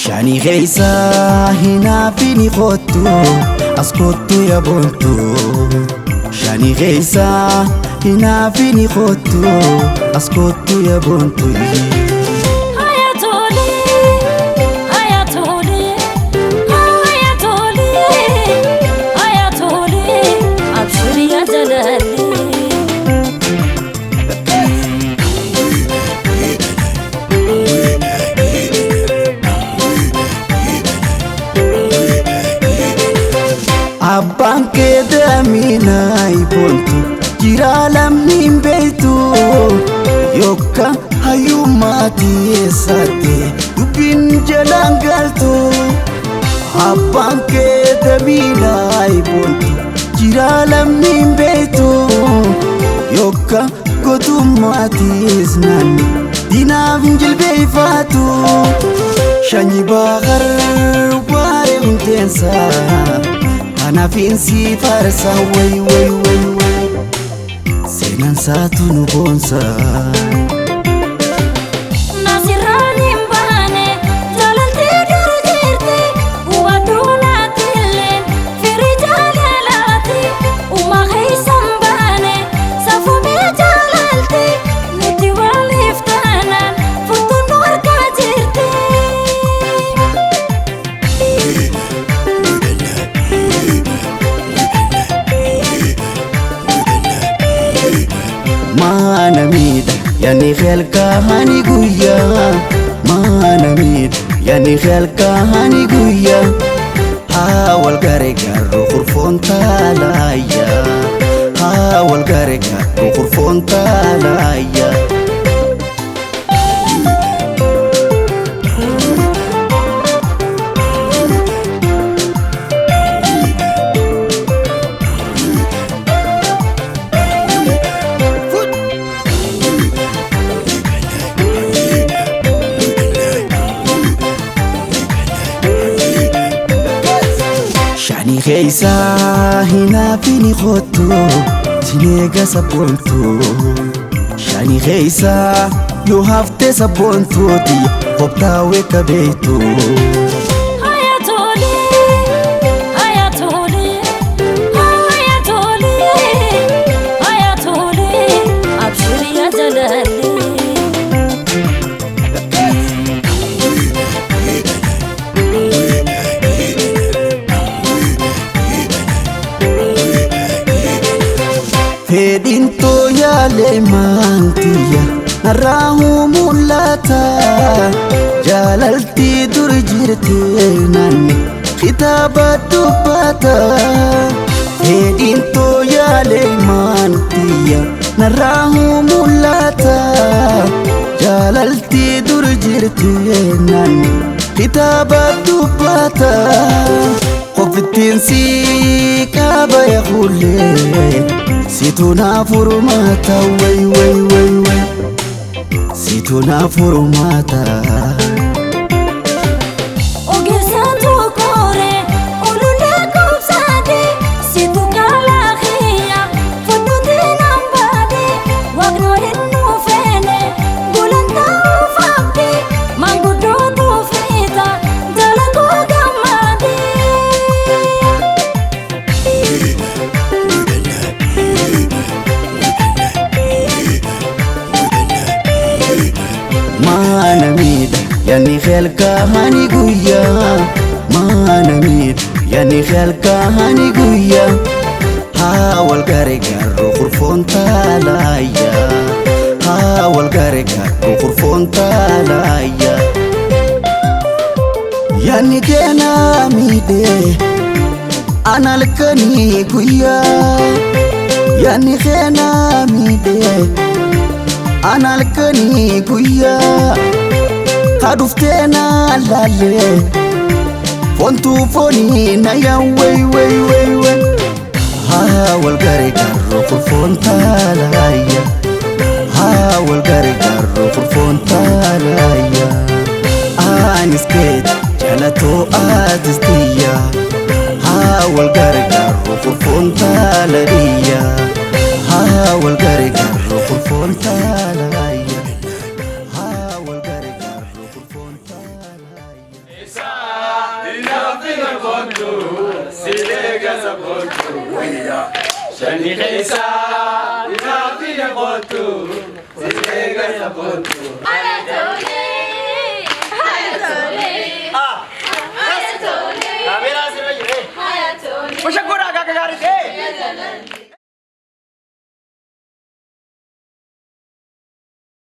Shani keessa hinaafini kottu as kottu ya boontu. Shani keessa hinaafini kottu as kottu ya boontu. Abbaan kee daaminaa boontu jira lamni hin beektu yookaan hayyummaatti eessaatti dubbiin jalaan galtu. Abbaan kee daaminaa boontu jira lamni hin beektu yookaan gootummaatti eessnaanni diinaaf hin jilbeeffatu. Shanyi baaqar waaree hunteensaa. Kanaafin si farsa way way way way seenaan saatu nu boonsa. Nasirraan hin baane jaalaltee dura jirti hubadduu illeen firii jaalalaati uumaa keessa hin baane safuumee jaalalti nuti waliif taanaan furtuun nu harkaa jirti. Maana miidha yaani halkanii guyyaa. Maana miidha yaani halkanii guyyaa. Haa wal gargaarru kurfoon taalaayyaa. Haa wal gargaarru kurfoon taalaayyaa. Shani keessa hinaafini kottu sineega sabboontu. Shani keessa yoo hafte sabboontuuti qophaa'ee kabeektu. Fedhiin tooyaalee maantiyya narraa mul'ata. Jaalaltii dur jirti naanni kitaaba dubbata. Fedhiin tooyaalee maantiyya narraa mul'ata. Jaalaltii dur jirti naanni kitaaba dubbata. Qofittiin si qaba yaa kuulee. Situ na furmaata way way way way situ na furmaata. Ogeessaan tokkore olulee kubsaade situ kalaaxiya fudhuuti nambaade waaqni waliin nuufeene gulantaa ufaabde maanguddootu fiita jalakoo gammaade. Maana miidha yaani halkanii guyyaa. Maana miidha yaani halkanii guyyaa. Haa wal gargaarru kurfoon taalaayyaa. Haa wal gargaarru kurfoon taalaayyaa. Yaani keenaa miidhee an halkanii guyyaa. Yaani keenaa miidhee an halkanii guyyaa. Haa dhuftee na laalle foontuu foonii na yaa wey wey wey wey. Haa wal gargaarru kurfoon taalaayya. Haa wal gargaarru kurfoon taalaayya. Anis keeti jaalatoo atis tiyya. Haa wal gargaarru kurfoon taaladiyya. Haa wal gargaarru kurfoon taalaayya. Haa wal gargaarru kurfoon taalaayya. Ayatollah. Ayatollah. Ayatollah. Mushakura gaggaarii ta'e.